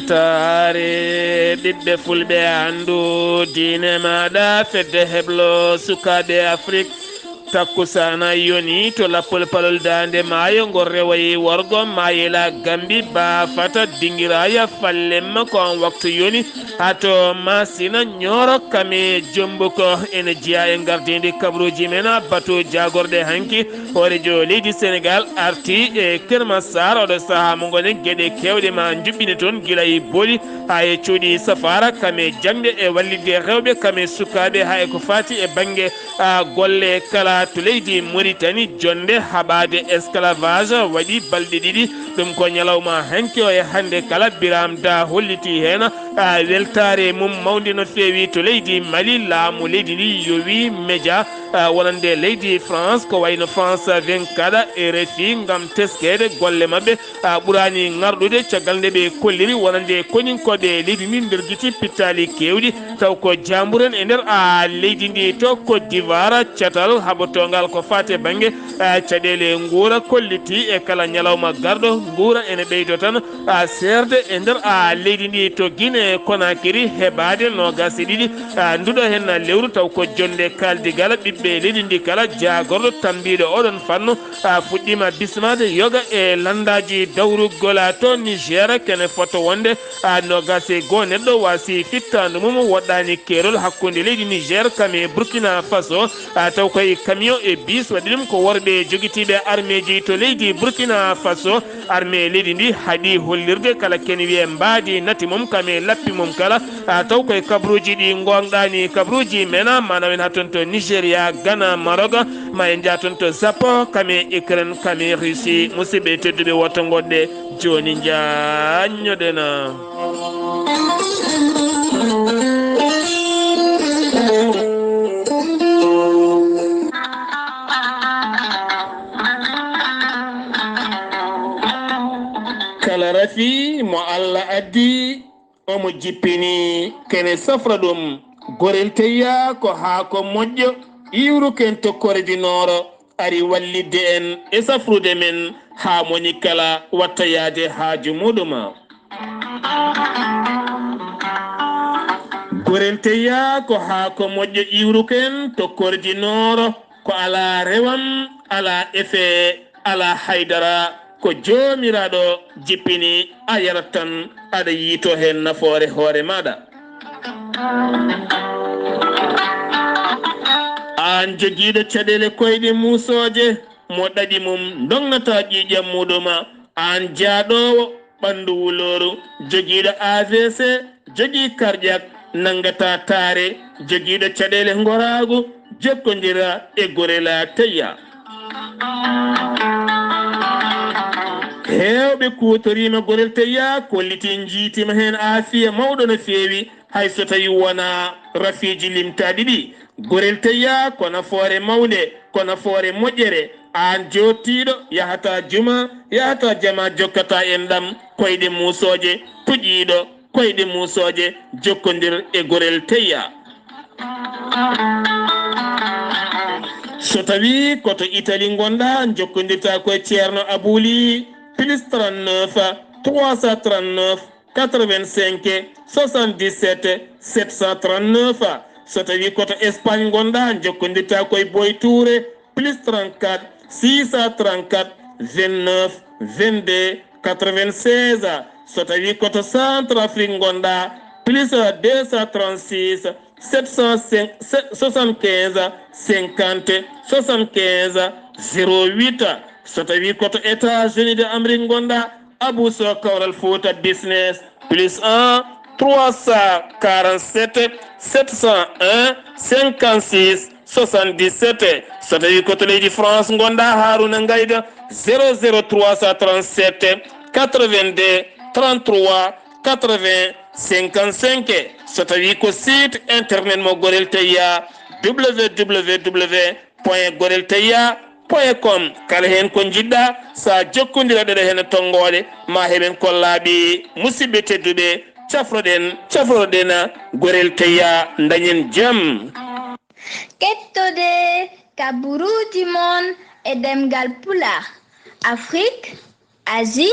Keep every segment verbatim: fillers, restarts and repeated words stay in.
Taare ɓiɓɓe fulɓe, anndu diine maaɗa. Fedde heblo sukaaɓe Afrik, takkusaana yoni to lappol palol daande maayo, ngol rewayi worgo maayela Gambi, baafata dingiraaya fallem ko on waktu yoni. Hato Masina, Ñooro, Kame, Jombuko ene jeyaa e ngardiindi kabaruuji men. Bato jaagorɗe hanki, hooreejo leydi Senegaal arti e Kër Massar, oɗo sahaa mo ngonen geɗe keewɗe ma njuɓɓine toon, gila e booli haa e cuuɗi safaara, kame jaŋde e wallitde rewɓe, kame sukaaɓe, haa e ko faati e bannge, a, golle kala to leydi Moritani. Jonnde haɓaade esclavage waɗi balɗe ɗiɗi. Ɗum ko ñalawma hanki o e hannde kala. Biram Da holliti heen, a, weltaare mum mawnde no feewi to leydi Mali. Laamu leydi ndi yowi media, a, wonande leydi France, ko wayno France vingt-quatre, R F I, ngam teskeede golle maɓɓe, a, ɓuraani ŋarɗude caggal nde ɓe kolliri wonande koninkooɓe leydi ndi nder giti pittaali keewɗi, taw ko jaamburen e nder, a, leydi ndi to Côte d'Ivoire. Catal haɓotoongal ko faati e bannge, a, caɗeele nguura kolliti e kala ñalawma garɗo, nguura ene ɓeydo tan, a, seerde e nder, a, leydi ndi to Guinée Conakry, hebaade noogaas e ɗiɗi, a, nduɗo heen lewru, taw ko jonnde kaaldigal ɓiɓɓe leydi ndi kala. Jaagorɗo tambiiɗo oɗon fannu, a, fuɗɗiima bismaade yoga e lanndaaji dawrugol, a, to Niger, kene foto wonde, a, noogaas e goo neɗɗo waasi fittaandu mum, woɗɗaani keerol hakkunde leydi Niger kam e Burkina Faso, a, taw koye camion e bus waɗi ɗum. Ko worɓe jogitiiɓe armeeji to leydi Burkina Faso. Armée leydi ndi haɗi hollirde kala ken wiye mbaadi nati mum kam e lappi mum kala, a, taw koye kabaruuji ɗi ngoongɗaani, kabaruuji mena, maanaam en haa toon to Nigeria, Ghana, Maroc, ma en njaa toon to Japon, kam e Ukraine, kam e Russie. Musidɓe tedduɓe, woto ngoɗɗe jooni, njaññoɗen. Kala rafi mo Allah addi, omo jippini, kene safra ɗum. Gorel Teyya ko haako moƴƴo, iwruken to Kordi Nooro, ari wallitde en e safrude men, haa moni kala watta yaade haaju muɗum. Gorel Teyya ko haako moƴƴo, iwruken to Kordi Nooro, ko alaa rewam, alaa effet, alaa haydara, ko Joomiraaɗo jippini, a yarat tan, aɗa yiito heen nafoore hoore maaɗa. Aan jogiiɗo caɗeele koyɗe muusooje, mo ɗaɗi mum ndognataa ƴiiƴam muɗum, aan jaaɗoowo ɓanndu wulooru, jogiiɗo A V C, jogii cardiaque, nanngataa taare, jogiiɗo caɗeele ngoraagu, jokkondira e Gorel Teyya. Heewɓe kuutoriima Gorel Teyya, kolliti njiitiima heen aafiya mawɗo no feewi, hay so tawii wonaa rafiiji limtaaɗi ɗi. Gorel Teyya ko nafoore mawnde, ko nafoore moƴƴere. Aan jooɗtiiɗo, yahataa juma, yahataa jama, jokkataa enɗam, koyɗe muusooje, puƴiiɗo, koyɗe muusooje, jokkondir e Gorel Teyya. So tawii ko to Italie ngonɗaa, njokkondirtaa ko e Ceerno Abuli, plus trente-neuf, trois cent trente-neuf, quatre-vingt-cinq, soixante-dix-sept, sept cent trente-neuf. So tawii ko to Espagne ngonɗaa, njokkondirtaa ko e Boy Touré, plus trente-quatre, six cent trente-quatre, vingt-neuf, vingt-deux, quatre-vingt-seize. So tawii ko to Centrafrique ngonɗaa, plus deux cent trente-six, sept cent cinq, soixante-quinze, cinquante, soixante-quinze, zéro huit. So tawii ko to États-Unis de Amérique ngonɗaa, Abou Sow Kawral Fouta Business, plus un, trois cent quarante-sept, sept cent un, cinquante-six, soixante-dix-sept. So tawii ko to leydi France ngonɗaa, Haruna Ngayda, zéro zéro trois cent trente-sept, quatre-vingt-deux, trente-trois, quatre-vingts, cinquante-cinq. So tawii ko site internet mo Gorel Teyya, W W W point gorel teyya point com. Kala heen ko njiɗɗaa, so a jokkondirat ɗo heen e tonngoode, ma heɓen ko laaɓi. Musidɓe tedduɓe, cafroɗen, cafroɗen Gorel Teyya, dañen jam. Kettode kabaruuji mon e ɗemngal Pulaar, Afrik, Asie,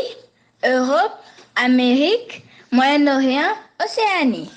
Europe, Amérique, Moyen-Orient, Océanie.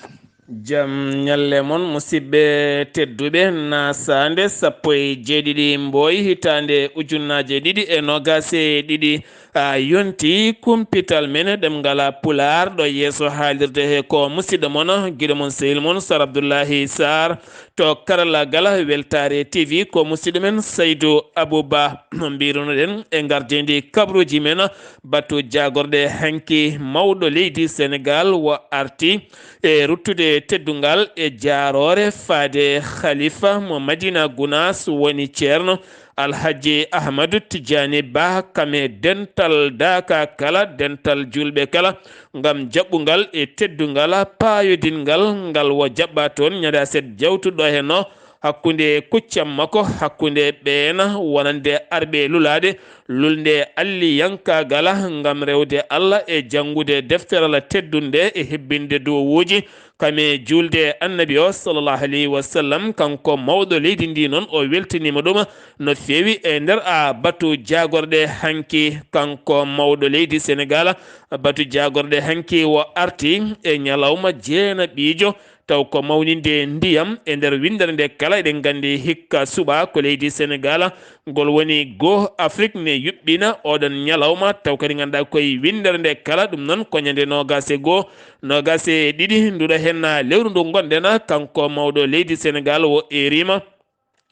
Jam ñalle mon, musidɓe tedduɓe. Nasaande sappo e jeeɗiɗi Mboy, hitaande ujunnaaje ɗiɗi e noogaas e ɗiɗi, a yonti kumpital men ɗemngal Pulaar ɗo yeeso haalirde he ko musidɗo mon, giɗo mon, sehil mon, Sar Abdullahi Sar. To karallagal Weltaare T V ko musidɗo men Saydu Abuba. No mbirunoɗen e ngardeendi kabruuji men, batu jaagorɗe hanki mawɗo leydi Senegaal wo arti e ruttude teddungal e jaaroore faade Khalifa mo Madina Gunaas, woni Ceerno Alhaji Ahmadu Tijjaani Bah, kam e dental daaka kala, dental juulɓe kala, ngam jaɓɓungal e teddungal paayodinngal ngal wo jaɓɓaa toon ñande aset jawtuɗo heno, hakkunde kuccam makko, hakkunde ɓeen wonande arɓe lulaade lulnde alliyankaagal ngam rewde Allah e janngude deftere Allah teddunde e hebbinde duwowuuji, kam e juulde Annabi o, sallallahu alayhi wa sallam. Kanko mawɗo leydi ndi noon, o weltiniima ɗum no feewi e nder a batu jaagorɗe hanki. Kanko mawɗo leydi Senegaal, batu jaagorɗe hanki wo arti e ñalawma jeenaɓiijo, taw ko mawninde ndiyam e nder winndere nde kala. Eɗen nganndi hikka suɓa ko leydi Senegaal ngol woni goo Afrik ne yuɓɓina oɗon ñalawma, taw kadi ngannduɗaa koye winndere nde kala. Ɗum noon ko ñande noogaas e goo, noogaas e ɗiɗi nduɗo heen lewru ndu ngonɗen. Kanko mawɗo leydi Senegaal wo eeriima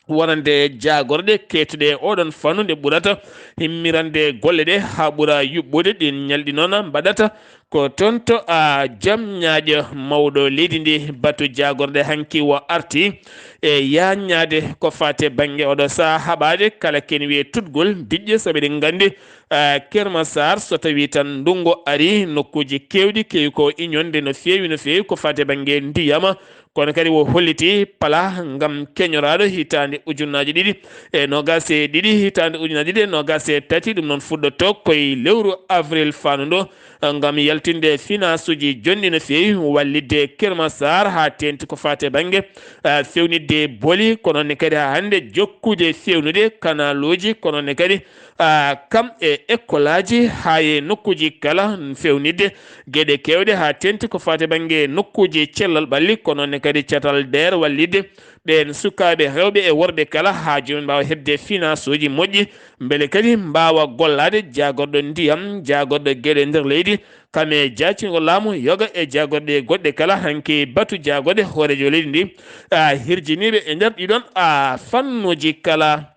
wonande jaagorɗe keewtuɗe oɗon fannu nde ɓurata himmirande golle ɗe haa ɓura yuɓɓude. Ɗin ñalɗi noon mbaɗata ko toon to a jam ñaaƴo mawɗo leydi ndi. Batu jaagorɗe hanki wo arti e yaaññaade ko faati e bannge oɗo sahaa haɓaade kala ken wiye tutgol diƴƴe, sabu eɗen nganndi, a, Kermasaar, so tawii tan ndunngu arii, nokkuuji keewɗi keewi ko iñonde no feewi, no feewi ko faati e bannge ndiyam. Kono kadi wo holliti pala ngam keñoraaɗo hitaande ujunnaaji ɗiɗi e noogaas e ɗiɗi, hitaande ujunnaaji ɗiɗi e noogaas e tati. Ɗum noon fuɗɗoto koye lewru avril fannu ndu, ngam yaltinde finaasuuji jonɗi no feewi, wallitde Kermasaar haa teeŋti ko faati e bannge, a, feewnitde boli, kono ne kadi haa hannde jokkude feewnude kanaaluuji, kono ne kadi, a, kam e ekkolaaji haa e nokkuuji kala feewnitde geɗe keewɗe haa teeŋti ko faati e bannge nokkuuji cellal ɓalli, kono ne kadi catal deer wallitde ɓeen sukaaɓe rewɓe e worɓe kala haa jooni mbaawa heɓde finaasuuji moƴƴi, mbele kadi mbaawa gollaade jaagorɗo ndiyam, jaagorɗo geɗe nder leydi, kam e jaacingol laamu, yoga e jaagorɗe goɗɗe kala. Hanki batu jaagorɗe hooreejo leydi ndi, a, hirjiniiɓe e nder ɗiɗon, a, fannuuji kala.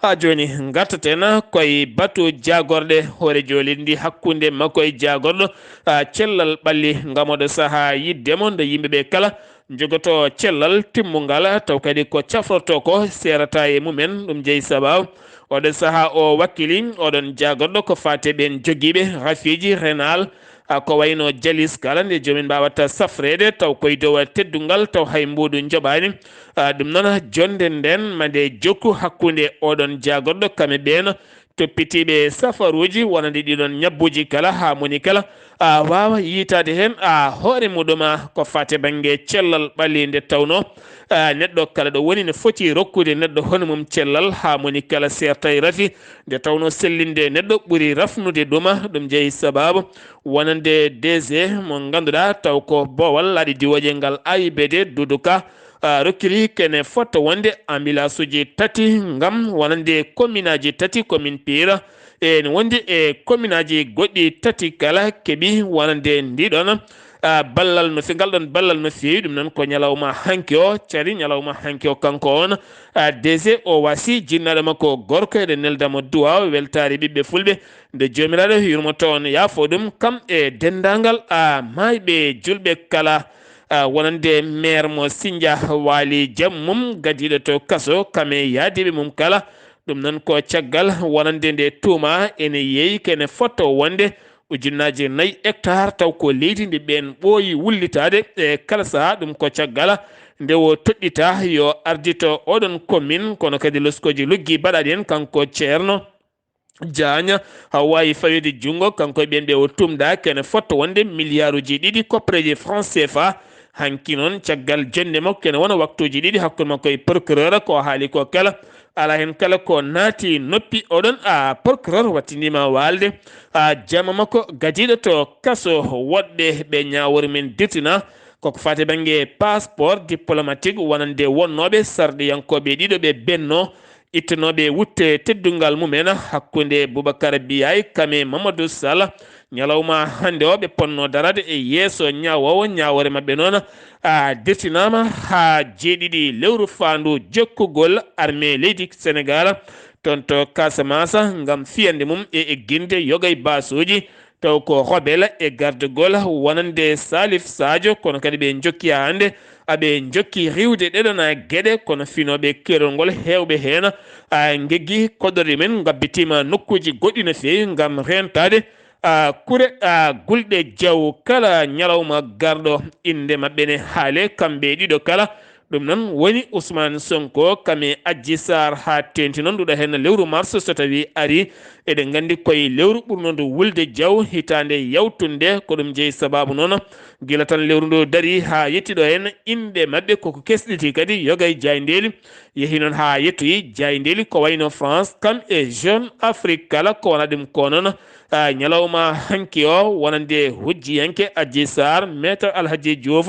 Haa jooni ngartaten koye batu jaagorɗe hooreejo leydi ndi hakkunde makko e jaagorɗo, a, cellal ɓalli, ngam oɗo sahaa yiɗde mo nde yimɓe ɓe kala njogotoo cellal timmungal, taw kadi ko cafrotoo ko seerata e mumen. Ɗum jeyi sababu oɗo sahaa o wakkili oɗon jaagorɗo ko faati e ɓeen jogiiɓe rafiiji renal, a, ko wayno jalis kala nde joomin mbaawata safreede, taw koye dow teddungal, taw hay mbuuɗu njoɓaani. A, ɗum noon, jonnde nden ma nde jokku hakkunde oɗon jaagorɗo kam e ɓeen toppitiiɓe safaruuji wonande ɗiɗon ñabbuuji kala, haa moni kala, a, waawa yiytaade heen, a, hoore muɗum, a, ko faati e bannge cellal ɓalli, nde tawnoo, a, neɗɗo kala ɗo woni ne foti rokkude neɗɗo hono mum cellal, haa moni kala seerta e rafi, nde tawnoo sellinde neɗɗo ɓuri rafnude ɗum. Ɗum jeyi sababu wonande D G mo ngannduɗaa taw ko boowal laaɗe diwooje ngal A I B D, Duudu Ka, a, rokkiri kene fotto wonde ambilaasuuji tati ngam wonande kominaaji tati, komin Piira, e ne wondi e kominaaji goɗɗi tati kala keɓi wonande ndiɗon, a, ballal no fe-, ngal ɗon ballal no feewi. Ɗum noon ko ñalawma hanki o, cari ñalawma hanki o, kanko on, a, D G o wasi jinnaaɗo makko gorko, eɗen nelda mo duwaaw weltaare ɓiɓɓe fulɓe, nde Joomiraaɗo yurmoto on, yaafo ɗum, kam e denndaangal, a, maayɓe julɓe kala, a, wonande meer mo Sinja waali jam mum gadiiɗo to kaso, kam e yaadiiɓe mum kala. Ɗum noon ko caggal wonande nde tuuma ene yeeyi kene fotto wonde ujunnaaje nayi hectare, taw ko leydi ndi ɓeen ɓooyi wullitaade e kala sahaa. Ɗum ko caggal nde o toɗɗita yo ardito oɗon commune, kono kadi loskooji luggi baɗaaɗi heen, kanko Ceerno Jaaña, haa waawi faweede junngo, kanko e ɓeen ɓe o tumda kene fotto wonde miliyaaruuji ɗiɗi koppareeje franc C F A. Hanki noon, caggal jonnde makko, kene wona waktuuji ɗiɗi hakkunde makko e procureur, ko o haali ko kala, Alaa heen kala ko naati noppi oɗon, a procureur wattindiima waalde, a jama makko gadiiɗo to kaso. Woɗɓe ɓe ñaawoore men dirtina koko faati bannge passeport diplomatique wonande wonnooɓe sarɗiyankooɓe ɗiɗo ɓe Benno ittanooɓe wutte teddungal mumen hakkunde Boubacar Biaye kam e Mamadou Sall. Ñalawma hannde o ɓe ponno darade e yeeso ñaawoowo. Ñaawoore maɓɓe noon a dirtinaama haa jeeɗiɗi lewru faandu jokkugol armée leydi Sénégal toon to Casamance ngam fiyande mum e egginde yogay baasuuji taw ko rebelle e gardagol wonande Salif Sadio, kono kadi ɓe njokki haa hannde aɓe njokki riwde ɗeɗon geɗe. Kono finooɓe keerol ngol heewɓe heen a ngeggi koɗorɗe men ngabbitiima nokkuuji goɗɗi no feewi ngam reentaade a kure a gulɗe jaw kala ñalawma garɗo. Innde maɓɓe ne haale kamɓe ɗiɗo kala. Ɗum noon woni Ousmane Sonko kam e Adji Sarr haa teenti noon nduɗo heen lewru mars so tawi ari. Eɗen nganndi koye lewru ɓurnundu wulde jaw hitaande yawtunde. Ko ɗum jeyi sababu noon gila tan lewru ndu dari haa yettiɗo heen innde maɓɓe koko kesɗiti kadi yogay jaayndeeli. Yehi noon haa yettoyi jaayndeeli ko wayno France kam e Jeune Afrique kala ko wona ɗum ko noon a ñalawma hanki o wonande hujjiyanke Adji Sarr, Maître Alhaji Diouf.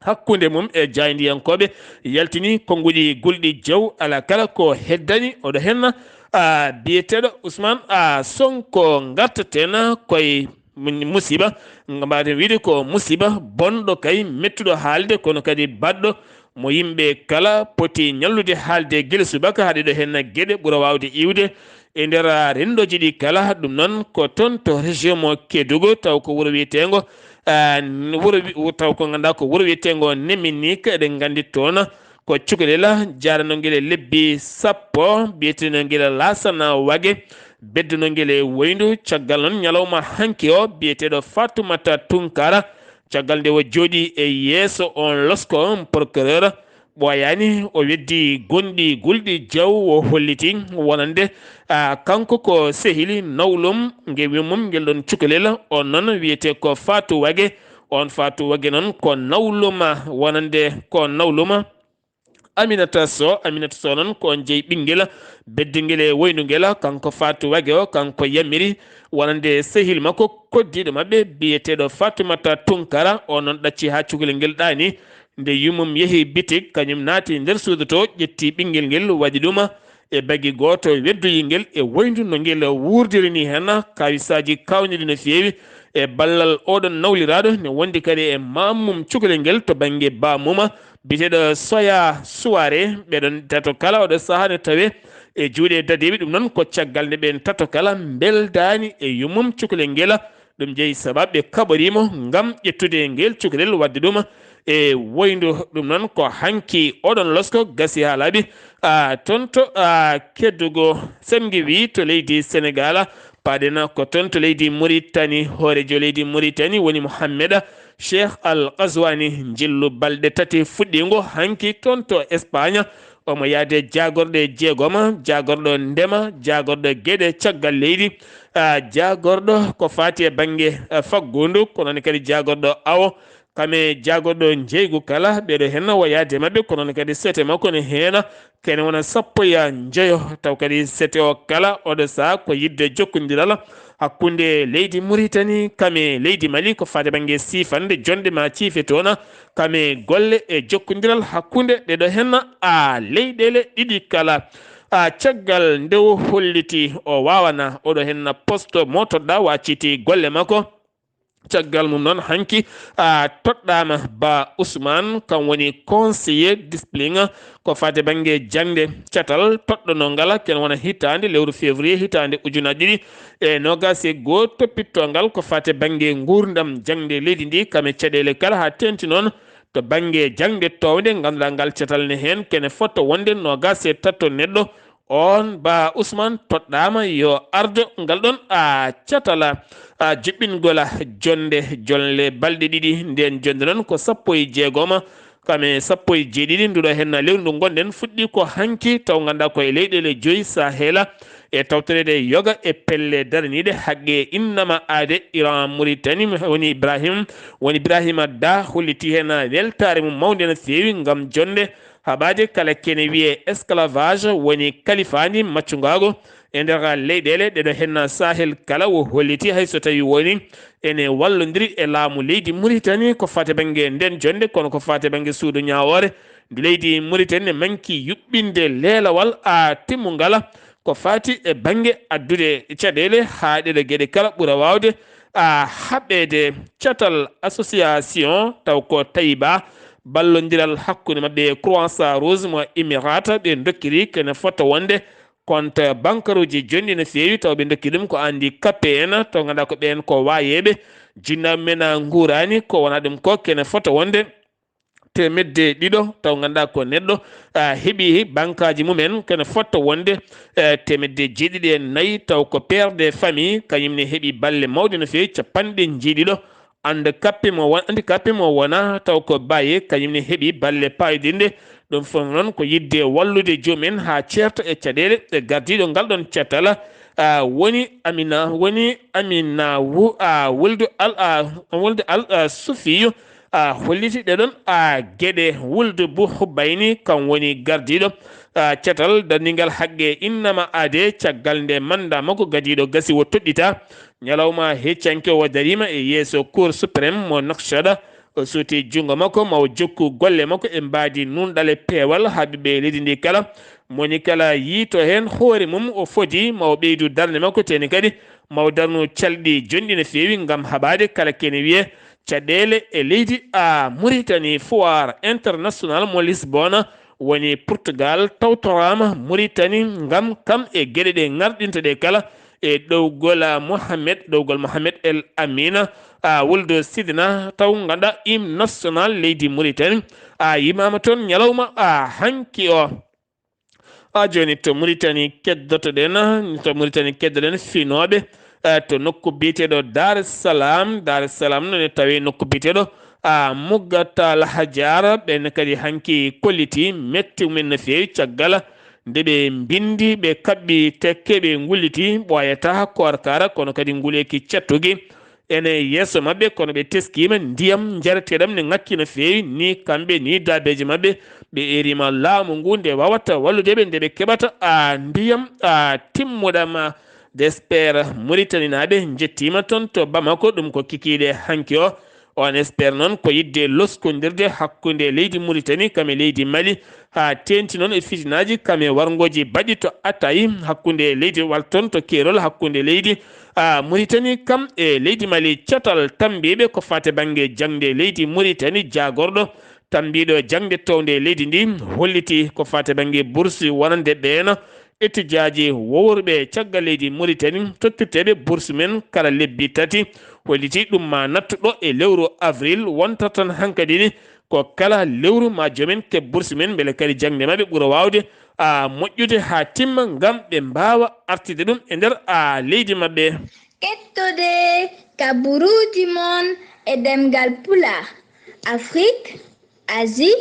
Hakkunde mum e jaayndiyankooɓe yaltini konnguɗi gulɗi jaw alaa kala ko heddani oɗo heen a biyeteeɗo Ousmane a Sonko. Ngartaten koye musiba, mbaɗen wiide ko musiba bonɗo kay mettuɗo haalde kono kadi baɗɗo mo yimɓe kala poti ñallude haalde gila subaka haa ɗeɗo heen geɗe ɓura waawde iwde e nder renndooji ɗi kala. Ɗum noon ko toon to région mo Kédougou taw ko wuro wiyeteengo wuro taw ko ngannduɗaa ko wuro wiyeteengo Neminique. Eɗen nganndi toon ko cukalel jaadanongel e lebbi sappo biyetenongel Laasana Wage. Beddunongel e woyndu caggal noon ñalawma hanki o biyeteeɗo Fatoumata Tunkara caggal nde o jooɗi e yeeso on losko on procureur ɓooyaani o weddi gonɗi gulɗi jaw o holliti wonande a kanko ko sehili nawlum nge wi mum ngel ɗon cukalel. On noon wiyete ko Fatou Wage. On Fatou Wage noon ko nawluma wonande ko nawluma Aminata Sow. Aminata Sow noon ko on jeyi ɓinngel beddingel e woyndu ngel kanko Fatou Wage o kanko yamiri wonande sehil makko koddiiɗo maɓɓe biyeteeɗo Fatoumata Tunkara. On noon ɗacci haa cukalel ngel ɗaani. Nde yummum yehi bitik kañum naati nder suudu to ƴetti ɓinngel ngel waɗi ɗum e bagi gooto weddoyi ngel e woyndu no ngel wuurdiri ni heen kawisaaji kawniɗi no feewi. E ballal oɗon nawliraaɗo ne wondi kadi e mammum cukalel ngel to bannge bamuma biyeteeɗo Soya Suware. Ɓeɗon tato kala oɗo sahaa ne tawe e juuɗe dadiiɓe. Ɗum noon ko caggal nde ɓen tato kala mbeldaani e yummum cukalel ngel. Ɗum jeyi sababu ɓe kaɓoriimo ngam ƴettude ngel cukalel waɗde ɗum e woyndu. Ɗum noon ko hanki oɗon losko gasi haa laaɓi a toon to a keddugo sengi wi to leydi Senegal. Paaɗen ko toon to leydi Muritani. Hooreejo leydi Muritani woni Mohammeda Cheikh Al Ghazwani. Njillu balɗe tati fuɗɗiingo hanki toon to Espagne. Omo yahde jaagorɗe jeegoma, jaagorɗo ndema, jaagorɗo geɗe caggal leydi, a, jaagorɗo ko faati e bannge, a, faggundu, kono ne kadi jaagorɗo awo, kame jaagorɗo njeygu kala, ɓeɗo henna o yahde maɓɓe, kono ne kadi sete makko ne heena, kene wona sappo e njoyo, taw kadi sete o kala, oɗo saha ko yidde jokkondiral, hakkunde leydi Muritani kam e leydi Mali ko faade bannge siifande jonde ma ciife toon, kam e golle e jokkondiral hakkunde ɗeɗo henna a leyɗele ɗiɗi kala. A caggal nde o holliti o wawana oɗo henna poste motoɗɗa wacciti golle makko. Caggal mum noon hanki a toɗɗama Ba Ousmane kam woni conseiller discipline ko faade bannge jaŋde catal toɗɗono ngala ken wona hitaande lewru février hitaande ujunaaji ɗiɗi e noogaas e goo toppitto ngal ko faade bannge nguurndam jaŋde leydi ndi kam e caɗeele kala haa teenti noon to bannge jaŋde toowde ngannduɗaa ngal catal ne heen kene fotto wonde noogaas e tato neɗɗo. On Ba Ousmane toɗɗaama yo ardo ngal ɗon a catala a juɓɓingol a jonde jonle balɗe ɗiɗi. Nden jonde noon ko sappo e jeegoma kam e sappo e jeeɗiɗi nduɗo henna lewru ndu ngonɗen fuɗɗi ko hanki taw ngannduɗaa ko e leyɗeele joyi Sahela e tawtoreede yoga e pelle daraniiɗe haqqe innama aade Iran Mauritanie woni Ibrahim woni Ibrahima Da holliti heen weltaare mum mawnde no feewi ngam jonde Haɓaade kala kene wiyee esclavage woni kalifaandi maccungaagu e nder leyɗeele ɗeɗo henna Sahel kala wo holliti hay so tawi woni ene wallondiri e laamu leydi Muritani ko fate bannge nden jonnde kono ko fate bannge suudu ñaawoore ndu leydi Muritani ne manki yuɓɓinde leelawal a timmungal ko fati e bannge addude caɗeele haa ɗeɗo geɗe kala ɓura waawde a haɓeede catal association taw ko tawi ba ballondiral hakkunde maɓɓe e Croissant Rouge mo Emirata ɓe dokkiri kene fota wonde compte bancaruji jonɗi no feewi taw ɓe dokki ɗum ko andi kappe en taw ganduɗa ko ɓen ko wayeɓe jinnaɓe men a guurani ko wona ɗum ko kene fota wonde temedde ɗiɗo taw ganduɗa ko neɗɗo a heeɓi bankaji mumen kene fotta wonde e temedde jeeɗiɗi e nayi taw ko père de famille kañum ne heeɓi balle mawɗe no feewi capanɗe jeeɗiɗo ande kappe mo won andi kappe mo wona taw ko baye kañum ne heeɓi balle payodinɗe ɗum fof noon ko yidde wallude joom en ha ceerta e caɗele ɗe gardiɗo ngal ɗon cattala a woni amina woni amina wu a wuldu al a wuldu al a sufiyu a holliti ɗeɗon a geɗe wuldu bu hubbayni kam woni gardiɗo a catal dandigal haqqe innama ade caggal nde manda makko gadiɗo gasi wo toɗɗita ñalawma heccanke o darima e yeeso cour suprême mo Nouakchott o suuti jungo makko ma o jokku golle makko e mbaadi nunɗale peewal ha ɓiɓɓe leydi ndi kala moni kala yiito heen hoore mum o fodi ma o ɓeydu darnde makko teni kadi ma o darnu calɗi jonɗi no feewi ngam haɓaade kala kene wiye caɗeele e leydi a Mauritanie foire international mo Lisbona woni Portugal tawtoraama Mauritanie ngam kam e geɗe ɗe ngarɗinta ɗe kala e ɗowgol Mohamed ɗowgol Mohamed El Amina a wuldo sidina taw ngannduɗaa hymne national leydi Mauritanie a yimama toon ñalawma a hanki o a joni to Mauritanie keddotoɗen to Mauritanie keddoɗen finooɓe eh, to nokku biyeteɗo Dar es Salaam Dar es Salaam none tawi nokku biyeteɗo a muggata lahajara ɓen kadi hanki kolliti metti mumen no feewi caggal nde ɓe mbindi ɓe kaɓɓi tekke ɓe ngulliti ɓooyata koorkara kono kadi nguleeki cattugi ene yeeso maɓɓe kono ɓe teskima ndiyam njareteɗam ne ŋakki no feewi ni kamɓe ni daabeji maɓɓe ɓe erima laamu ngu nde wawata walludeɓe nde ɓe keɓata a ndiyam a timmuɗam Desper Mauritanie naaɓe njettima toon to Bamako ɗum ko kikiiɗe hanki o. On esper noon ko yidde loskondirde hakkunde leydi Mauritanie kam e leydi Mali haa teenti noon e fitinaaji kam e warngooji baɗɗi to Atayi hakkunde leydi Walton to keerol hakkunde leydi a Mauritanie kam e leydi Mali. Catal tambiiɓe ko fate bannge jaŋde leydi Mauritanie jaagorɗo tambiiɗo jaŋde townde e leydi ndi holliti ko fate bannge bursi wonande ɓeena etijaaji wowruɓe caggal leydi Mauritanie tottirteɓe bursi men kala lebbi tati holliti ɗum ma nattuɗo e lewru avril wonta tan hankadi ni ko kala lewru ma jomen keɓ bursi men beele kadi jaŋde maɓɓe ɓura wawde a moƴƴude ha timma ngam ɓe mbawa artide ɗum e nder a leydi maɓɓe. Kettode kaburuuji mon e ɗemngal Pulaar, Afrik, Asie,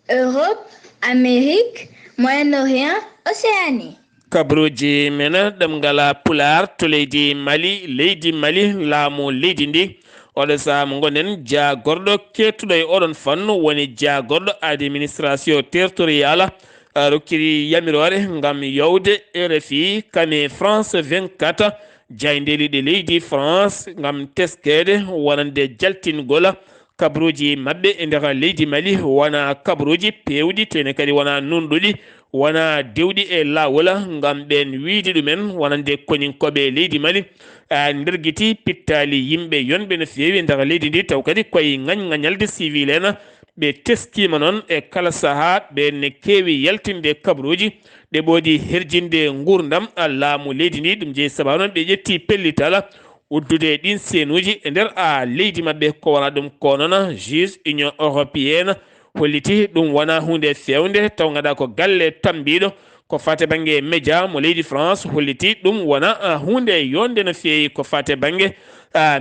Europe, Amérique, Moyen-Orient, Océanie. Kaburuuji men ɗemngal Pulaar to leydi Mali, leydi Mali, laamu leydi ndi. Oɗo sahaa mo ngonɗen, jaagorɗo keedtuɗo e oɗon fannu woni jaagorɗo administration territorial, rokkiri yamiroore ngam yowde R F I kam e France vingt-quatre, jaayndeeli ɗi leydi France ngam teskeede wonande jaltingol kabaruuji maɓɓe e nder leydi Mali wona kabaruuji peewɗi tene kadi wona nunɗuɗi wona dewɗi e laawol ngam ɓeen wiyde ɗumen wonande koninkooɓe leydi Mali a ndergiti pittaali yimɓe yonɓe no feewi e nder leydi ndi taw kadi koye ŋañŋañalde civil en ɓe teskiima noon e kala sahaa ɓeen ne keewi yaltinde kabaruuji ɗe ɓoodi herjinde nguurndam laamu leydi ndi ɗum jeyi sababu noon ɓe ƴetti pellital uddude ɗin seenuuji e nder a leydi maɓɓe ko wona ɗum ko noon juge union européenne holliti ɗum wona huunde feewnde taw ngada ko galle tambiiɗo ko fate bannge média mo leydi France holliti ɗum wona huunde yonde no feewi ko fate bannge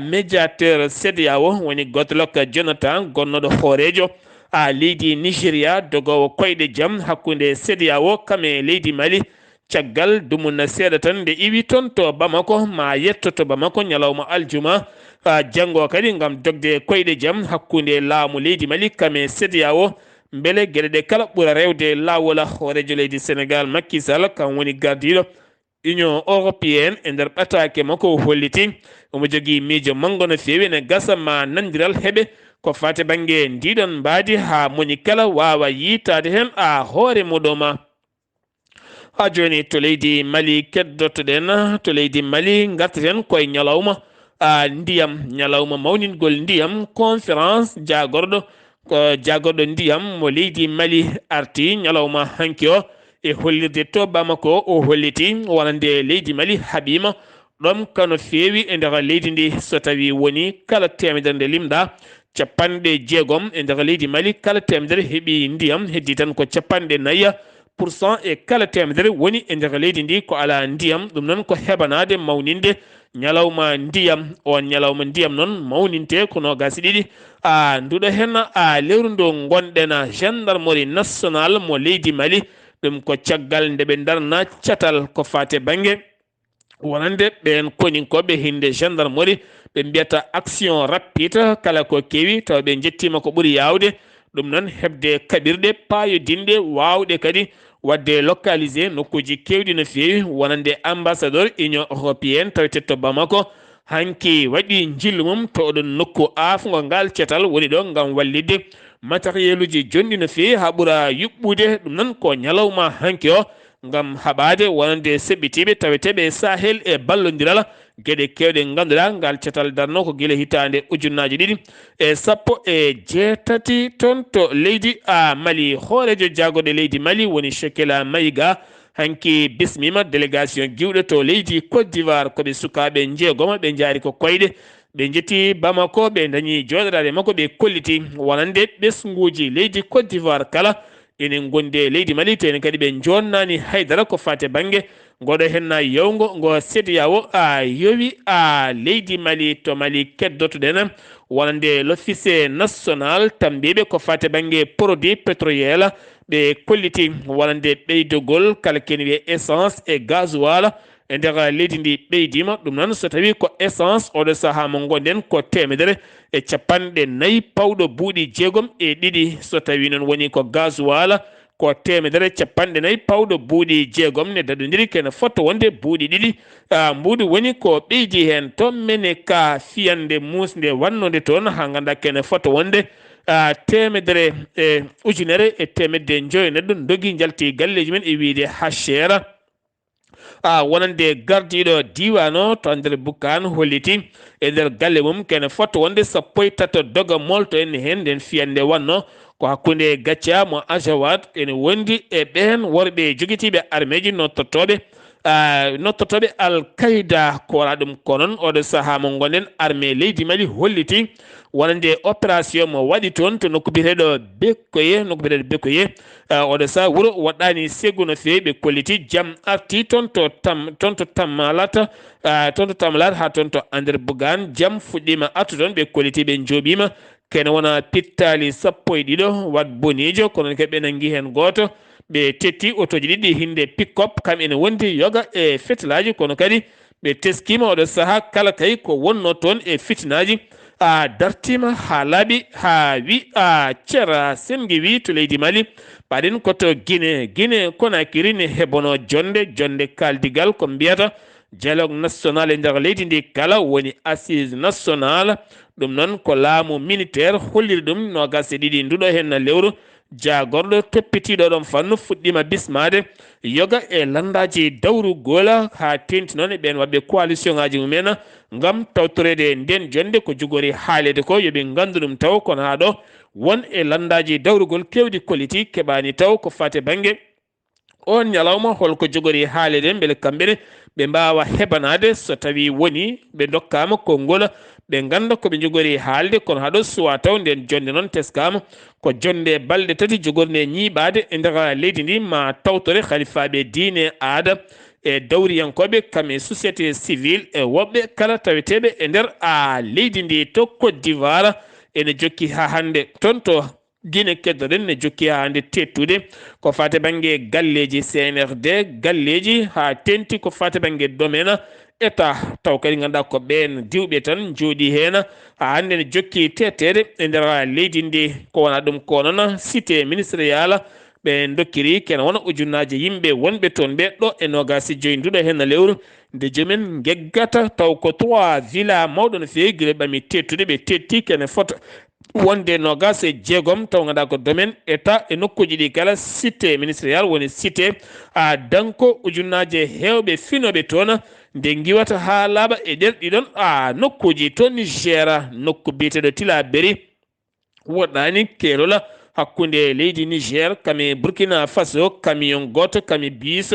médiateur CEDEAO woni Goodluck Jonathan gonnoɗo hooreejo a leydi Nigeria dogowo koyɗe jam hakkunde CEDEAO kam e leydi Mali caggal dumunna seeɗa tan nde iwi toon to Bamako ma yetto to Bamako ñalawma aljuma janngo kadi ngam dogde koyɗe jam hakkunde laamu leydi Mali kam e CEDEAO mbele geɗe ɗe kala ɓura rewde laawol. Hooreejo leydi Senegaal, Macky Sall, kam woni gardiiɗo Union Européenne. E nder ɓataake makko, o holliti omo jogii miijo manngo no feewi, ene gasa ma nanndiral heɓe ko faati bannge ndiɗon mbaadi, haa moni kala waawa yiitaade heen a hoore muɗum. Haa jooni to leydi Mali keddotoɗen, to leydi Mali ngarteten koye ñalawma, a, ndiyam, ñalawma mawningol ndiyam, conférence jaagorɗo, ko jaagorɗo ndiyam mo leydi Mali arti ñalawma hanki o e hollirde to Bamako. O holliti wonande leydi Mali haɓiima ɗom kano feewi e nder leydi ndi, so tawi woni kala teemedere nde limɗa, capanɗe jeegom e nder leydi Mali, kala teemedere heɓi ndiyam, heddi tan ko capanɗe nayi pour cent e kala teemedere woni e nder leydi ndi ko alaa ndiyam. Ɗum noon ko heɓanaade mawninde ñalawma ndiyam. On ñalawma ndiyam noon mawninte ko noogaas e ɗiɗi a nduɗo heen a lewru ndu ngonɗen. Gendarmerie nationale mo leydi Mali, ɗum ko caggal nde ɓe ndarna catal ko faate bannge wonande ɓeen koninkooɓe hinde gendarmerie, ɓe mbiyata action rapide, kala ko kewi tawa ɓe njettiima ko ɓuri yaawde. Ɗum noon, heɓde kaɓirɗe paayodinɗe waawɗe kadi waɗde localisé nokkuuji keewɗi no feewi, wonande ambassadeur Union Européenne tawete to Bamako, hanki waɗi njillu mum to oɗon nokku aafngo ngal cetal woni ɗo ngam wallitde matérieluji jonɗi no feewi haa ɓura yuɓɓude. Ɗum noon ko ñalawma hanki o ngam haɓaade wonande seɓɓitiiɓe taweteeɓe e Sahel e ballondiral geɗe keewɗe ngannduɗaa ngal cetal darno ko gila hitaande ujunnaaji ɗiɗi e sappo e jeetati toon to leydi a Mali. Hooreejo jaagorɗe leydi Mali woni Shekela Mayiga hanki bismiima délégation giwɗo to leydi Côte d'Ivoire. Ko ɓe sukaaɓe njeegomo, ɓe njaari ko koyɗe, ɓe njetti Bamako, ɓe dañi jooɗoraade makko, ɓe kolliti wonande ɓesnguuji leydi Côte d'Ivoire kala ene ngondi e leydi Mali, to enen kadi ɓe jonnani haydara ko faate bannge ngoɗo henna yawngo ngo C E D E A O a yowi a leydi Mali. To Mali keddotoɗen wonande l'Office national tambiiɓe ko faate bannge produit pétrolier, ɓe kolliti wonande ɓeydogol kala kene wiyee essence e gasoil e nder leydi ndi ɓeydiima. Ɗum noon, so tawii ko essence, oɗo sahaa mo ngonɗen ko teemedere e capanɗe nayi pawɗo buuɗi jeegom e ɗiɗi. So tawii noon woni ko gasoil, ko teemedere capanɗe nayi pawɗo buuɗi jeegom ne daɗondiri kene fota wonde buuɗi ɗiɗi. Ah, mbuuɗu woni ko ɓeydi heen. To mene ka fiyande muusnde wannode toon, haa ngannduɗaa kene fota wonde, ah, teemedere e ujunere e teemedde njoyo neɗɗo ndogi njalti galleeji men e wiyde Hachera. Ah, wonande gardiiɗo diiwaan o to André Boukane holliti e nder galle mum kene fota wonde sappo e tato doga molto en heen. Nden fiyande wanno ko hakkunde Gacha mo Azawad ene wondi e ɓeen worɓe jogitiiɓe armeeji nottotooɓe, ah, nottotooɓe Al Qaeda, ko wara ɗum. Ko noon oɗo sahaa mo ngonɗen, armée leydi Mali holliti wonande opération mo waɗi toon to nokku biyeteeɗo Bekoye, nokku biyeteeɗo Bekoye. Ah, oɗo sahaa wuro woɗɗaani segu no feewi, ɓe kolliti jam arti toon to Tam-, toon to Tammalat, ah, toon to Tammalat haa toon to André Bougane, jam fuɗɗiima artu toon, ɓe kolliti, ɓe njooɓiima. Kene wona pittaali sappo e ɗiɗo waɗ boniijo, kono kadi ɓe nanngi heen gooto. Ɓe tetti otooji ɗiɗi hinde pick-up, kam ene wondi yoga e fetelaaji, kono kadi ɓe teskiima oɗo sahaa kala kay ko wonnoo toon e fitinaaji. A dartiima haa laaɓi, haa wi a cera sengi wi to leydi Mali. Paɗen ko to Guinée, Guinée Conakry ne heɓono jonnde, jonnde kaaldigal ko mbiyata dialogue national e nder leydi ndi kala woni assise national. Ɗum noon ko laamu militaire holliri ɗum noogaas e ɗiɗi nduɗo heen lewru. Jaagorɗo toppitiiɗo ɗon fannu fuɗɗiima bismaade yoga e lanndaaji dawrugol haa teeŋti noon e ɓeen waɗɓe coalition ŋaaji mumen ngam tawtoreede ndeen jonnde. Ko jogori haaleede ko yo ɓe nganndu ɗum taw, kono haa ɗo won e lanndaaji dawrugol keewɗi kolliti keɓaani taw ko faati bannge oon ñalawma, holko jogori haaleede mbele kamɓe ne ɓe mbaawa heɓanaade so tawii woni ɓe ndokkaama konngol, ɓe ngannda ko ɓe njogori haalde. Kono haa ɗo suwaa taw, ndeen jonnde noon teskaama ko jonnde balɗe tati jogornde ñiiɓaade e nder leydi ndi, ma tawtore halifaaɓe diine, aada e dawriyankooɓe, kam e société civile e woɓɓe kala taweteeɓe e nder a leydi ndi. To Côte d'Ivoire ene jokki haa hannde toon to Gine keddoɗen ne jokki haa hannde teettude ko faati bannge galleeji C N R D, galleeji haa teeŋti ko faati bannge domaine État, taw kadi ngannduɗaa ko ɓeen diwɓe tan njooɗii heen. Haa hannde ne jokki teetteede e nder leydi ndi. Ko wonaa ɗum ko noon cité ministériel ɓe ndokkiri kene wona ujunnaaje yimɓe wonɓe toon ɓe ɗo e noogaas e joy nduɗo heen lewru nde joomen ngeggata, taw ko trois villa mawɗo no feewi gila ɓami teettude ɓe teetti kene fota wonde noogaas e jeegom, taw ngannduɗaa ko domaine État e nokkuuji ɗi kala cité ministériel woni cité a danko ujunnaaje heewɓe finooɓe toon nde ngiwata haa laaɓa e ɗer ɗiɗon a nokkuuji to Niger, nokku biyeteeɗo Tillabéri. Woɗɗaani keerol hakkunde leydi Niger kam e Burkina Faso, camion gooto, camion bus,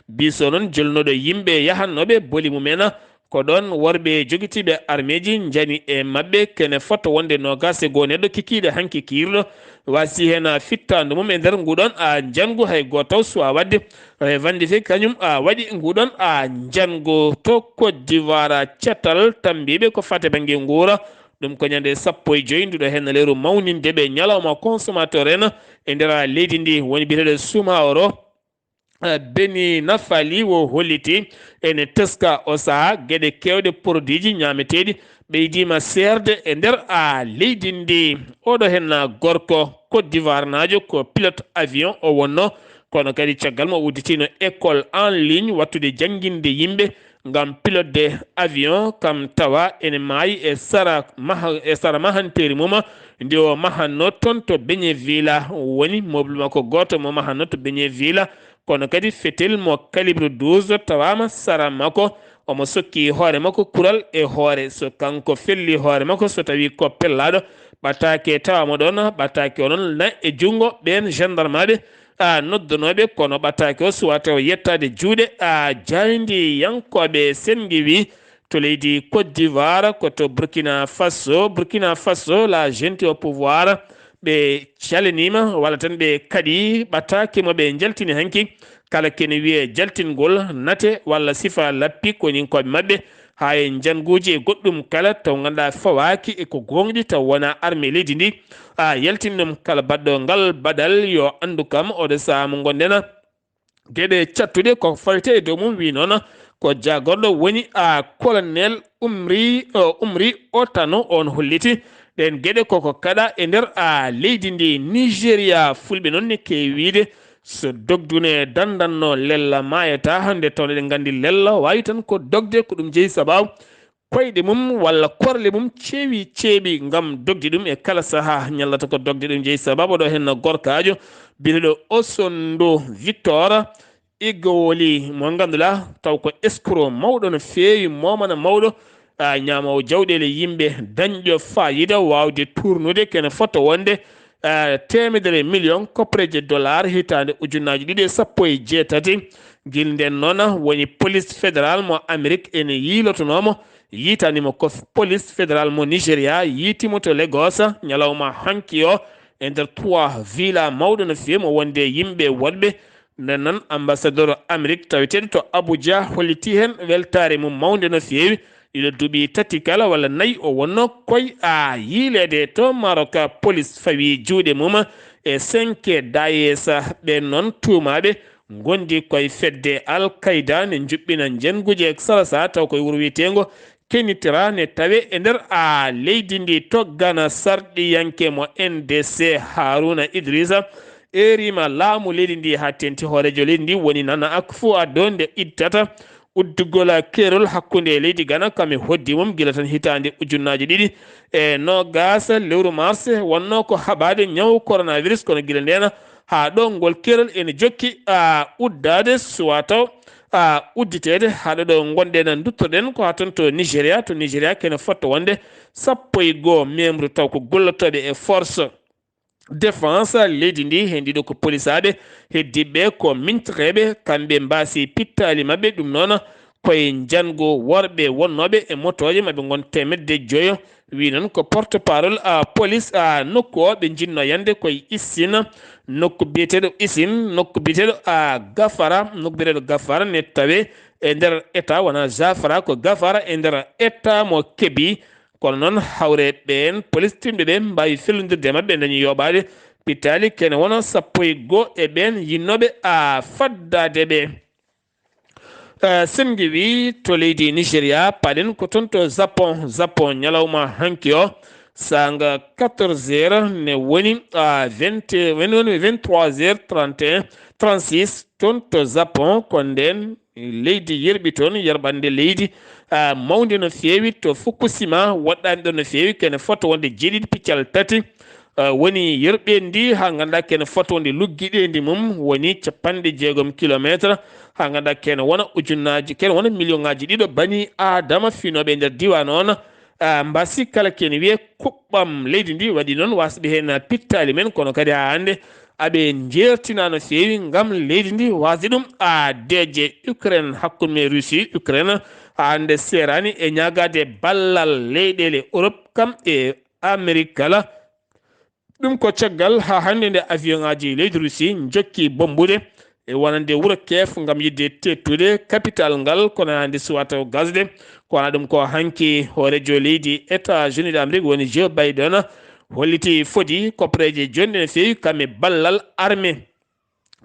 bus o noon jolnooɗo yimɓe yahannooɓe boli mumen. Ko ɗoon worɓe jogitiiɓe armeeji njani e maɓɓe kene fota wonde noogaas e goo neɗɗo kikiiɗe hanki kiirɗo waasi heen fittaandu mum e nder nguɗon a njanngu hay gooto taw suwaa waɗde. E Wandifik kañum a waɗi nguɗon a njanngu to Côte d'Ivoire catal tambiiɓe ko faati bannge nguura. Ɗum ko ñande sappo e joy nduɗo heen lewru mawninde ɓe ñalawma consommateur en e nder leydi ndi woni biyeteeɗo Sumaoro. Eh, Beni Nafali wo holliti ene teska o saha geɗe kewɗe produitji ñaameteeɗi ɓeydiima seerde e nder a leydi ndi. Oɗo heen gorko Côte d'Ivoire naajo ko pilote avion o wonno, kono kadi caggal mo udditino école en ligne wattude jannginde yimɓe ngam pilote de avion kam tawa ene maayi e sara maha e sara mahanteeri mum ndi o mahanno toon to Beñe Villa woni mobile makko gooto mo mahanno to Beñe Villa, kono kadi fetel mo calibre douze tawaama sara makko. Omo sokki hoore makko kural e hoore so kanko felli hoore makko so tawi ko pellaaɗo ɓataake tawaama ɗoon ɓataake o noon na e junngo ɓeen gendarmaaɓe a noddanooɓe kono ɓataake o suwaa taw yettaade juuɗe a jaayndiyankooɓe. Senngi wi to leydi Côte d'Ivoire ko to Burkina Faso, Burkina Faso la gente au pouvoir ɓe caliniima walla tan ɓe kaɗi ɓataake mo ɓe njaltini hanki kala kene wiyee jaltingol nate walla sifa lappi koninkooɓe maɓɓe haa e njannguuji e goɗɗum kala taw ngannduɗaa fawaaki e ko goongɗi taw wonaa armée leydi ndi a yaltini ɗum kala baɗɗo ngal baɗal yo anndu kam oɗo sahaa mo ngonɗen geɗe cattuɗe ko fawetee e dow mum wi noon ko jaagorɗo woni a colonel umri o umri o tano on holliti ɗeen geɗe koko kaɗa e nder a leydi ndi Nigeria fulɓe noon ne keewi wiide so dogdune dandanno lella maayata hannde tawde ɗen nganndi lella waawi tan ko dogde ko ɗum jeyi sababu koyɗe mum walla korle mum ceewi ceeɓi ngam dogde ɗum e kala sahaa ñallata ko dogde ɗum jeyi sababu ɗo henno gorkaajo biyeteeɗo Osondo Victor Igowoli mo ngannduɗaa taw ko escroc mawɗo no feewi momana mawɗo ñaamoowo jawɗeele yimɓe dañɗo faayida waawde tuurnude kene fota wonde teemedere miliyoŋ koppareeje dollar hitaande ujunnaaji ɗiɗi e sappo e jeetati gila ndeen noon woni police fédéral mo Amerik ene yiilotonoomo yiitaani mo ko police fédéral mo Nigeria yiiti mo to Lagos ñalawma hanki o e nder trois villa mawɗo no feewi mo wonde yimɓe woɗɓe. Nden noon ambassadeur Amerik taweteeɗo to Abuja holliti heen weltaare mum mawnde no feewi. Ɗiɗo duuɓi tati kala walla nayi o wonno koy a yiileede to Maroc police fawi juuɗe mum e senke dayesa ɓe noon tuumaaɓe ngondi koye fedde Al Qaida ne njuɓɓina njennguuje e salasa taw koye wuro wiyeteengo Kenitra ne tawe e nder a leydi ndi to Ghana sarɗiyanke mo N D C Haruna Idrisa eerima laamu leydi ndi haa tenti hooreejo leydi ndi woni Nana Akufo-Addo nde ittata uddugol keerol hakkunde e leydi Ghana kam e hoddi mum gila tan hitaande ujunnaaji ɗiɗi e noogaas lewru mars wonno ko haɓaade ñaw coronavirus kono gila ndeen haa ɗo ngol keerol ene jokki a uddaade suwaa taw a udditeede haa ɗo ɗo ngonɗen duttoɗen ko haa toon to Nigeria to Nigeria kene fotto wonde sappo e goo memre taw ko gollotooɓe e force défense leydi ndi heen ɗiɗo ko polisaaɓe heddiiɓe ko mintreeɓe kamɓe mbaasi pittaali maɓɓe ɗum noon koye njanngo worɓe wonnooɓe e motooje maɓɓe ngon teemedde joyo wi noon ko porte parole a police a nokku o ɓe njinno yande koye Issin nokku biyeteeɗo Issin nokku biyeteeɗo a Gafara nokku biyeteeɗo Gafara ne tawe e nder état wona Zafara ko Gafara e nder état mo Kebi. Kono noon hawre ɓeen police tinɓe ɓe mbaawi fellondirde e maɓɓe dañi yooɓaade pittaali kene wona sappo e goo e ɓeen yinnooɓe a faddaade ɓe. Eh, Sen Ngewi to leydi Nigeria, paɗen ko toon to Japon. Japon ñalawma hanki o, saanga quatorze heures ne woni, ah, vingt, woni, woni vingt-trois heures trente et un, trente-six, toon to Japon. Ko ndeen leydi yerɓi toon, yerɓande leydi, ah, mawnde no feewi to Fukushima, woɗɗaani ɗoon no feewi, kene fota wonde jeeɗiɗi piccal tati. Eh, woni yerɓeendi, haa ngannduɗaa kene fota wonde luggiɗeendi mum woni capanɗe jeegom kilomeetre, haa ngannduɗaa kene wona ujunnaaji, kene wona miliyoŋaaji ɗiɗo bani Aadama fiinooɓe e nder diiwaan oon, ah, mbasi kala kene wiyee kuɓɓam leydi ndi waɗi noon wasɓe heen pittaali men, kono kadi haa hannde aɓe njeertinaa no feewi ngam leydi ndi wasde ɗum, ah, deeƴde. Ukraine, hakkunde men Russie, Ukraine, haa hannde seeraani e ñaagaade ballal leyɗeele Europe kam e Amerique kala. Ɗum ko caggal haa hannde nde avion ŋaaji leydi Russie njokki bommbude e wonande wuro Kiev ngam yiɗde teettude capital ngal, kono haa hannde suwaa taw gasde. Ko wona ɗum ko hanki hooreejo leydi États-Unis d'Amérique woni Joe Biden holliti fodi koppareeje jonɗe no feewi kam e ballal armée.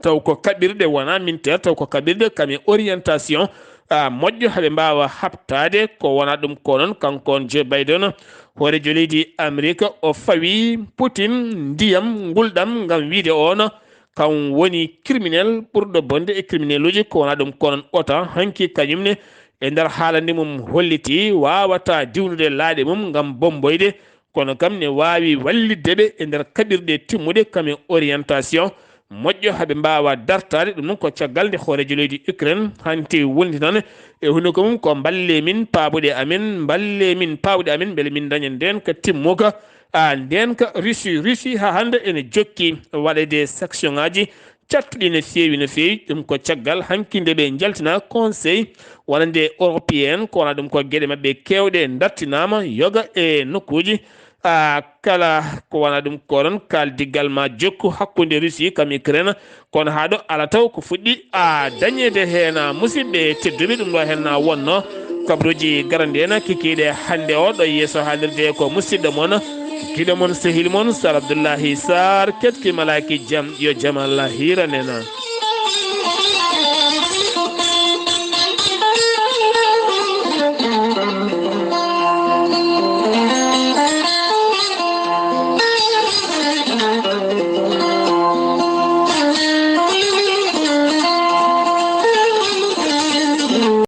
Taw ko kaɓirɗe wonaa militaire, taw ko kaɓirɗe kam e orientation, ah, moƴƴo haɓe mbaawa haɓtaade. Ko wona ɗum ko noon, kanko on Joe Biden, hooreejo leydi Amerique, o fawi Putin ndiyam ngulɗam ngam wiyde oon kam woni criminel ɓurɗo bonde e crimineluuji. Ko wona ɗum ko noon, OTAN hanki kañum ne e nder haalande mum holliti waawataa diwnude laaɗe mum ngam bommboyde, kono kam ne waawi wallitde ɓe e nder kaɓirɗe timmuɗe kam e orientation moƴƴo haa ɓe mbaawa dartaade. Ɗum noon ko caggal nde hooreejo leydi Ukraine hanti wondinan e hunuko mum ko: "Mballe min paɓuɗe amen, mballe min paɓuɗe amen, mbele min ndaña ndeenka timmuka." A ndeenka Russie, Russie haa hannde ene jokki waɗeede sanction ŋaaji cattuɗi no feewi, no feewi. Ɗum ko caggal hanki nde ɓe njaltina Conseil wonande européen, ko wona ɗum ko geɗe maɓɓe keewɗe ndattinaama yoga e nokkuuji, a, kala. Ko wona ɗum ko ɗon kaaldiggal ma jokku hakkunde Russie kam Ukraine, kono haa ɗo ala taw ko fuɗɗi a dañeede heen. Musidɓe tedduɓe, ɗum ɗo heen na wonno kabruuji garanɗi en kikiiɗe hannde o ɗo yeeso haalirde ko musidɗo mon, giɗo mon, sehil mon Sar Abdoullahi Sarr, ketki malaaki jam, yo jam Allah hiiran en.